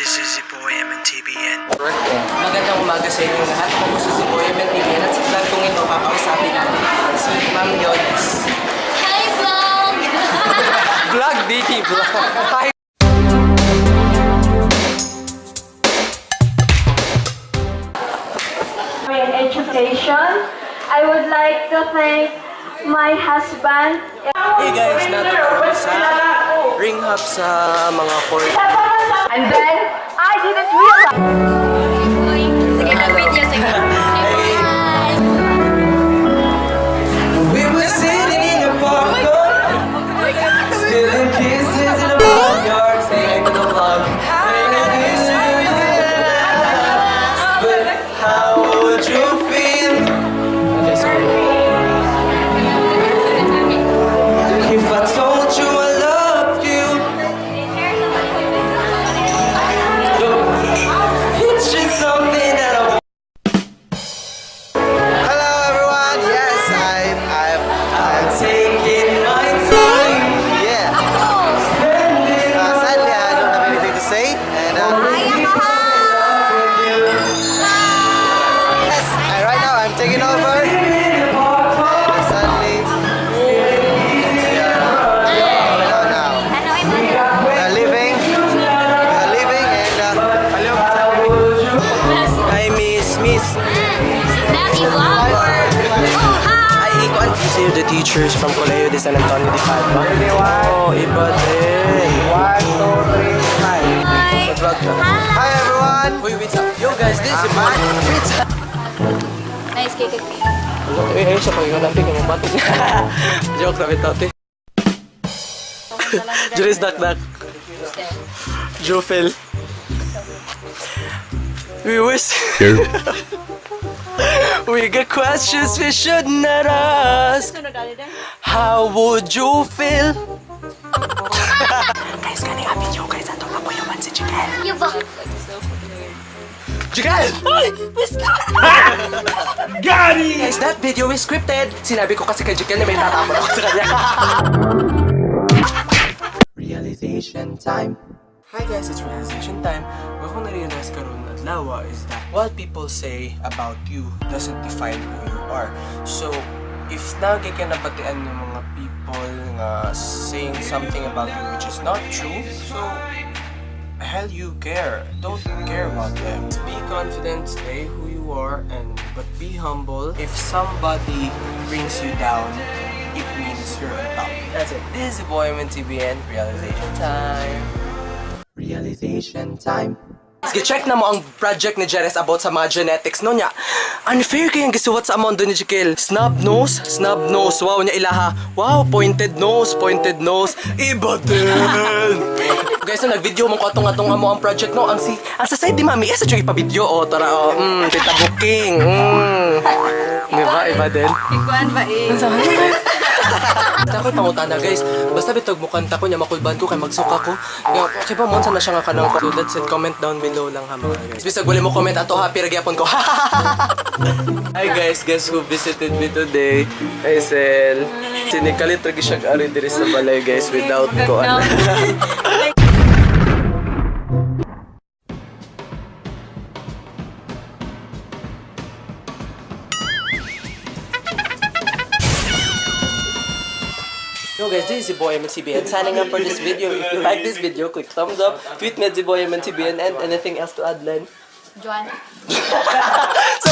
This is your boy MNTBN. Magandang umaga sa inyong lahat. Ako po si Ziboy MNTBN at sa vlog kong ito, kakausapin natin si Ma'am Yonis. Hi, vlog! Vlog, DT vlog. Hi! In education. I would like to thank my husband. Hey guys, nato kami sa ring hop sa mga court. And then, I didn't realize. Sige, mag-video. Sige. Hi! We were sitting in a park, stealing kisses in the backyard. Say hi to the vlog. But how would you feel? Okay, sorry. If I told you I loved you, it's just something that I want. Hello everyone. Yes, I'm Taking my time. Yeah. Sadly, I don't have anything to say. And yes, right now I'm taking over. And sadly, we are going on now. We are leaving. We are leaving, and Hi, Miss, Miss. Daddy vlogger! Oh, hi! Ay, ikaw ang teacher, the teachers from Colegio de San Antonio de Padua. Oh, iba din. 1, 2, 3, 5. Hi! Vlog ka. Hi everyone. Uy, wait up. Yo guys, this is Wait up. Nice cake at Uy, ayun siya, pag-ikaw natin, kung mabato. Joke na ito, ate. Juris Dakdak. Jofel. We wish... We got questions we should not ask. How would you feel? Guys, kani nga video guys, ato pa ko yung si Jikel. You ba? Jikel! Ay! Got it! Guys, that video is scripted. Sinabi ko kasi kay Jikel na may tatapon ako sa kanya. Realization time. Hi guys, it's realization time. Wa ko na-realize karon adlaw is that what people say about you doesn't define who you are. So, if nagay ka nabatian ng mga people nga saying something about you which is not true, so hell you care? Don't care about them. Be confident, stay who you are, and but be humble. If somebody brings you down, it means you're on top. That's it. This is your boy MNTBN. Realization time. Realization time. Sige, check na mo ang project ni Jerez about sa mga genetics no niya. Unfair kayang gisuwat sa amon ni Jekyll. Snub nose, snub nose. Wow niya ilaha. Wow, pointed nose, pointed nose. Iba din. Guys, no, nag-video mo ko atong atong amo ang project no. Ang si ang sa side ni Mami, esa jud ipa-video oh, tara oh. Tita booking. Di ba? Iba din. Ikuan ba eh? Basta ako'y pangutana guys. Basta bitog mo kanta ko niya makulban ko kay magsuka ko. Nga, okay ba mo na siya nga kanang ko. So that's it. Comment down below lang ha mga guys. Bisag wala mo comment ato happy ra gyapon ko. Hi guys, guess who visited me today? Hi Sel. Sinikalit ra gyud siya ari diri sa balay guys without ko ano. Yo guys, this is your boy MNCBN signing up for this video. If you like this video, click thumbs up, tweet me at the boy MNCBN, and anything else to add, Len? Joanna. So